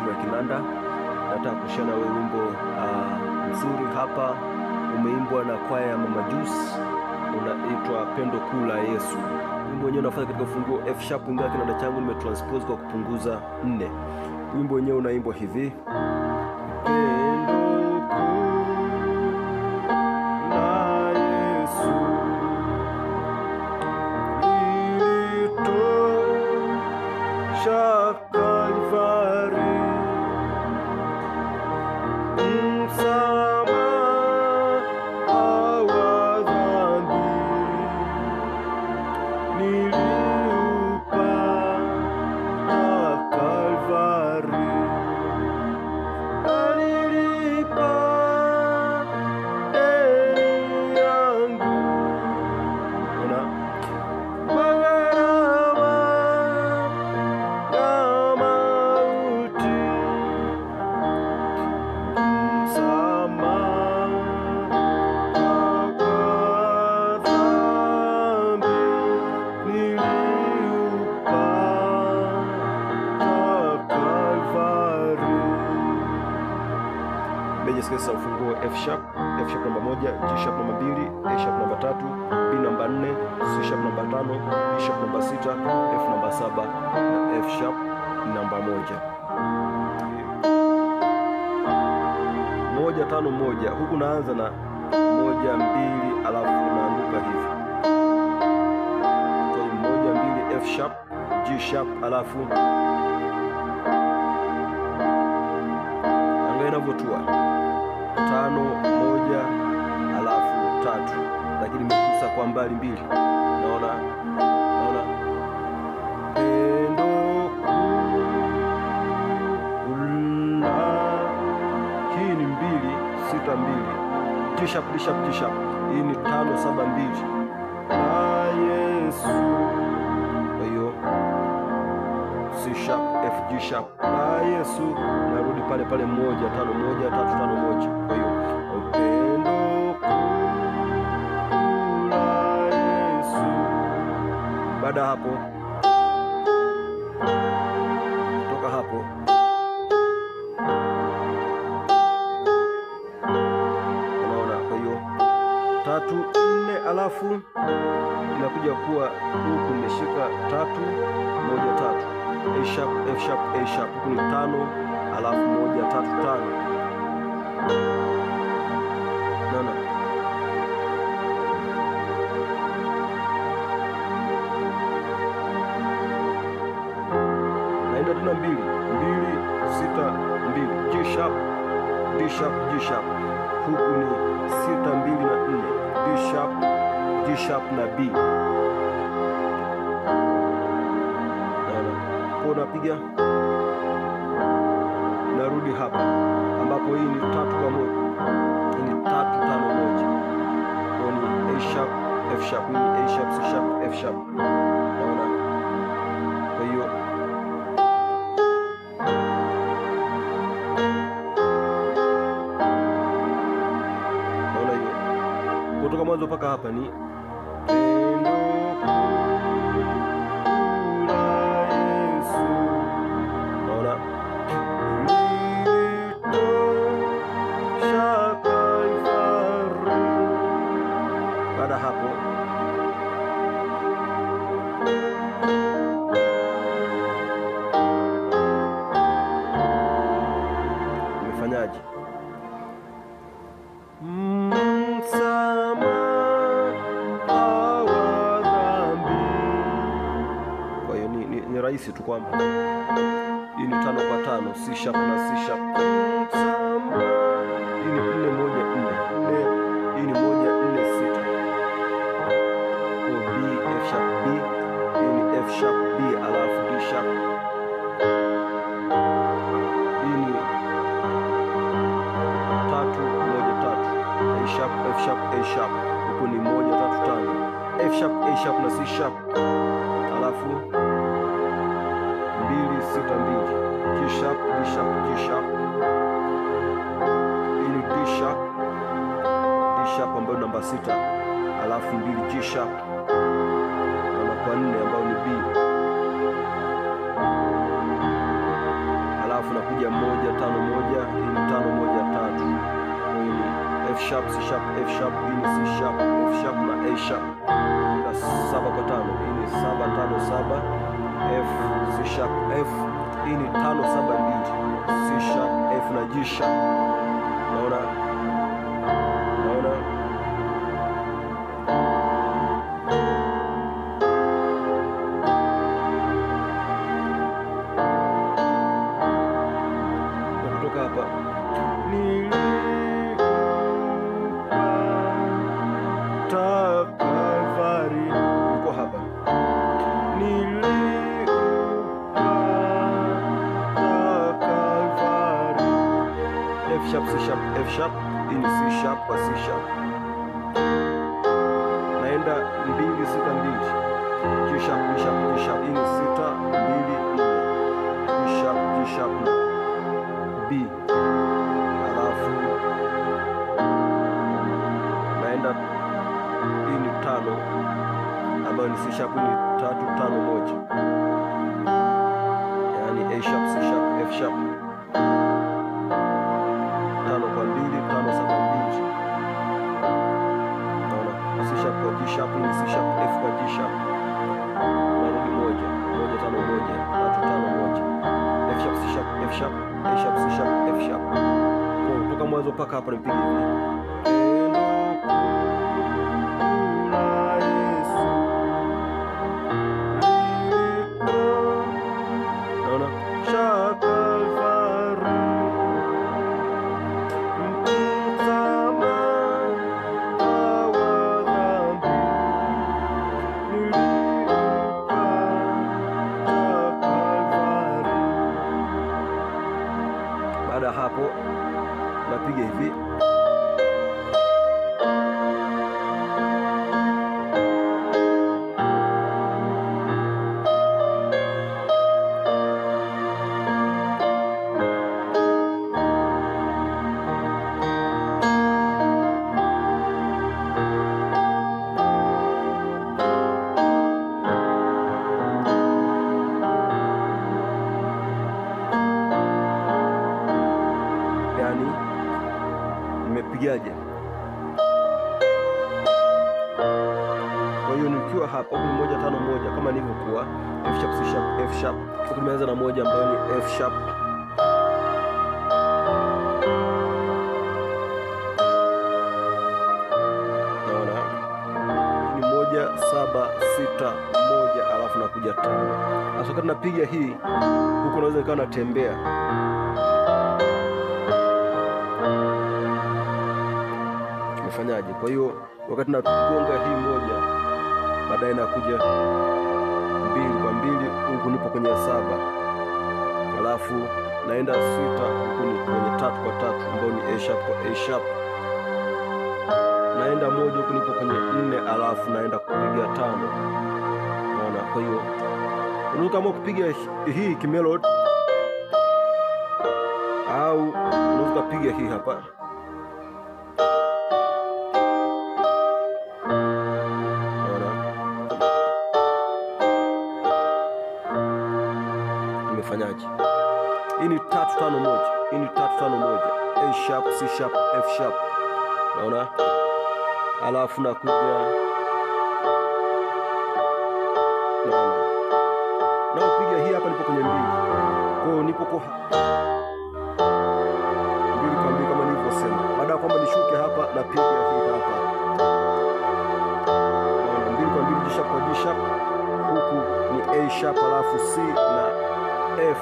masomo ya kinanda. Nataka kushare na wewe wimbo mzuri hapa, umeimbwa na kwaya ya Mama Juice, unaitwa Pendo Kuu la Yesu. Wimbo wenyewe unafanya katika ufunguo F sharp, ingawa kinanda changu nimetranspose kwa kupunguza 4. Wimbo wenyewe unaimbwa hivi: Pendo kuu la Yesu lilitosha Kalvari, msamaha wa dhambi niliupata Kalvari, alilipa deni yangu kwa gharama ya mauti, msamaha wa dhambi niliupata Kalvari. Major scales za ufunguo F sharp, F sharp namba 1, G sharp namba 2, A sharp namba 3, B namba 4, C sharp namba 5, D sharp namba 6, F namba 7 na F sharp namba 1. 1 5 1, huku naanza na 1 2 alafu naanguka hivi. Kwa hiyo 1 2 F sharp, G sharp alafu angalia inavyotua 5 1 alafu 3, lakini nimegusa kwa mbali 2. Naona pendo kuu la, hii ni 2 6 2 G sharp D sharp G sharp, hii ni 5 7 2 la Yesu. Kwa hiyo C sharp F G sharp la Yesu, narudi pale pale 1 5 1 3 5 1. Kwa hiyo pendo kuu la Yesu. Baada hapo, toka hapo unaona, kwa hiyo 3 4 alafu inakuja kuwa huku nimeshika 3 1 3 A sharp F sharp A sharp, huku ni 5 alafu 1 3 5. Naona naenda tena 2 2 6 2 G sharp D sharp G sharp, huku ni 6 2 na 4 D sharp G sharp na B. Naona kwa napiga, narudi hapa ambapo hii ni 3 kwa 1, hii ni 3 5 1. Kwa ni A sharp F sharp, hii ni A sharp C sharp F sharp. Naona kwa hiyo naona hiyo kutoka mwanzo mpaka hapa ni pendo kuu la Yesu. Naona lilitosha Kalvari. Baada hapo nimefanyaje? Msamaha wa dhambi. Kwa hiyo ni rahisi tu kwamba hii ni 5 kwa 5, C sharp na C sharp. Hii ni 4 1 4 4, hii ni 1 4 6. Kwa B F sharp B, hii ni F sharp B alafu D sharp. Hii ni 3 1 3 A sharp F sharp A sharp, huku ni 1 3 5 F sharp A sharp na C sharp alafu 2 6 2 G sharp D sharp G sharp. Hii ni D sharp D sharp ambayo namba 6 alafu 2 G sharp na kwa 4 ambayo ni B. Alafu nakuja 1 5 1, hii ni 5 1 3. Hii ni F sharp, C sharp, F sharp, hii ni C sharp, F sharp na A sharp. Na 7 kwa 5, hii ni 7 5 7, F, C sharp, F, hii ni 5 7 2, C sharp, F na G sharp. Naona? Naona? Kutoka hapa nilipata Kalvari, uko hapa nilipata Kalvari, F sharp, C sharp, F sharp, hii ni C sharp kwa C sharp. Naenda 2 6 2, G sharp, G sharp, G sharp, hii ni 6 2 4, G sharp, G sharp na B. Alafu naenda hii ni 5 ambayo ni C sharp, ni 3 5 1, yaani A sharp, C sharp, F sharp, 5 kwa 2, 5 7 2. Naona C sharp kwa G sharp, ni C sharp, F kwa G sharp. Narudi 1 1 5 1, 3 5 1, F sharp, C sharp, F sharp, A sharp, C sharp, F sharp. Kwa kutoka mwanzo mpaka hapa nipiga hivi. Naona? Baada hapo napiga hivi. Yani nimepigaje? Kwa hiyo nikiwa hapa huku 1 5 1 kama nilivyokuwa F sharp, C sharp, F sharp. Tumeanza na moja ambayo ni F sharp. Naona ni 1 7 6 1, alafu nakuja 5. Sasa wakati napiga hii huku naweza nikawa natembea. Nifanyaje? Kwa hiyo wakati nagonga hii moja, baadaye nakuja 2 kwa 2, huku nipo kwenye 7. Alafu naenda 6, huku ni kwenye 3 kwa 3 ambayo ni A sharp kwa A sharp. Naenda 1, huku nipo kwenye 4, alafu naenda kupiga 5. Unaona? Kwa hiyo unaweza kama kupiga hii kimelody au unaweza kupiga hii hapa. Nimefanyaje? Hii ni 3 5 1, hii ni 3 5 1, A sharp, C sharp, F sharp. Naona? Alafu nakuja, naona, na upiga hii hapa nipo kwenye 2. Kwa hiyo nipo kwa 2 kwa 2 kama nilivyosema. Baada ya kwamba nishuke hapa napiga hii hapa. Naona 2 kwa 2, G sharp kwa G sharp, huku ni A sharp alafu C na F.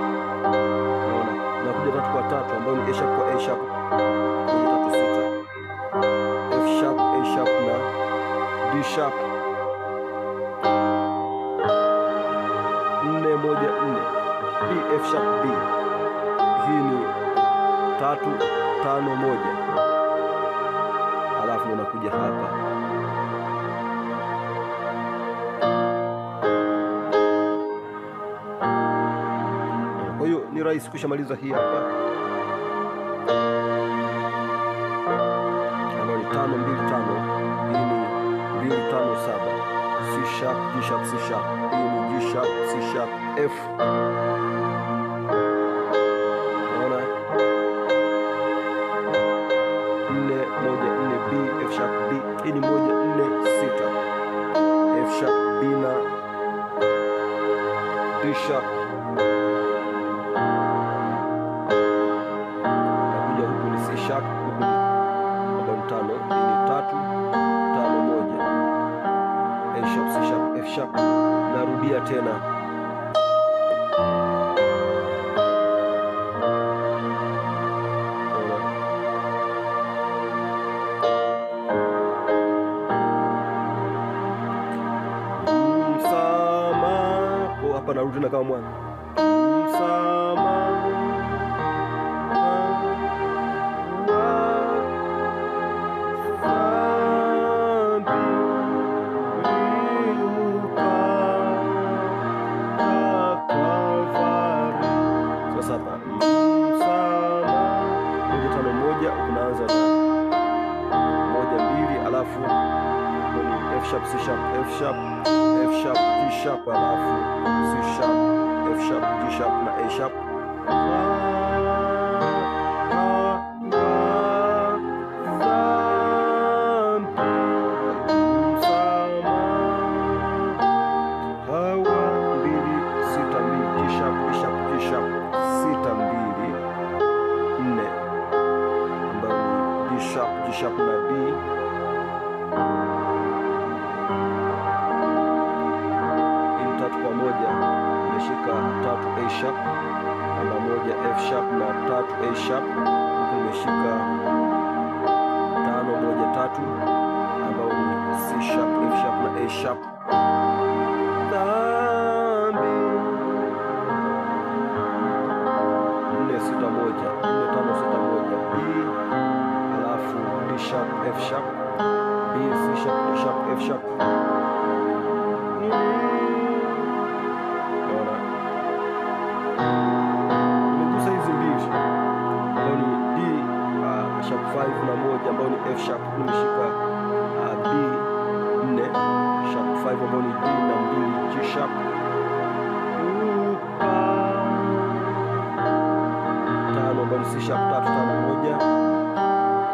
Naona nakuja 3 kwa 3 ambayo ni A sharp kwa A sharp, 1 3 6, F sharp, A sharp na D sharp. 4 1 4, B, F sharp, B. Hii ni 3 5 1, alafu unakuja hapa. Kwa hiyo ni rahisi kushamaliza hii hapa ambayo ni 5 2 5, hii ni 2 5 7, C sharp, G sharp, C sharp. Hii ni G sharp, C sharp, F. Unaona? 4 1 4 B, F sharp B. Hii ni 1 4 6. F sharp B na D sharp. Nakuja huku ni C sharp, huku ni 5, hii ni 3 5 1. A sharp, C sharp, F sharp. Narudia tena. Msamaha. Kwa hapa narudi tena kama mwanzo. Msamaha wa saba. Msamaha 1 5 1, unaanza na 1 2, alafu ni F sharp, C sharp, F sharp, F sharp, G sharp, alafu C sharp, F sharp, G sharp na A sharp. Hawa 2 6 2 G sharp, D sharp, G sharp, 6 2 4 ambayo ni D sharp, G sharp na B. In 3 kwa 1 nimeshika 3 A sharp, namba 1 F sharp na 3 A sharp. Huku nimeshika 5 1 3 ambao ni C sharp, F sharp na A sharp. Dhambi 4 6 1 4 5 6 1 B, alafu D sharp, F sharp, B, C sharp, D sharp, F sharp. Naona nimegusa hizi mbili ambayo ni D sharp 5 na 1 ambayo ni F sharp. Nimeshika B 4 sharp 5 ambayo ni D na 2 G sharp. 5 ambayo ni C sharp 3 5 1.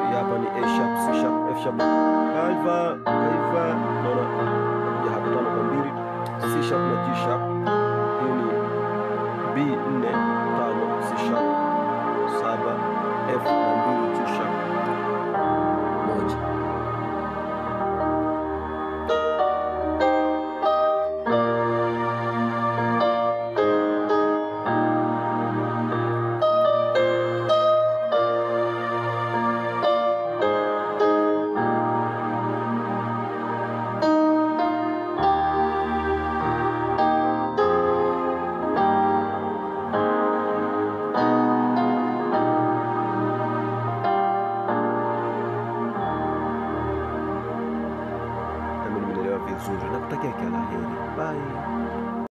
Hii hapa ni A sharp, C sharp, F sharp. Kaiva kaiva. Naona nakuja hapa 5 kwa 2 C sharp na G sharp. Hii ni B 4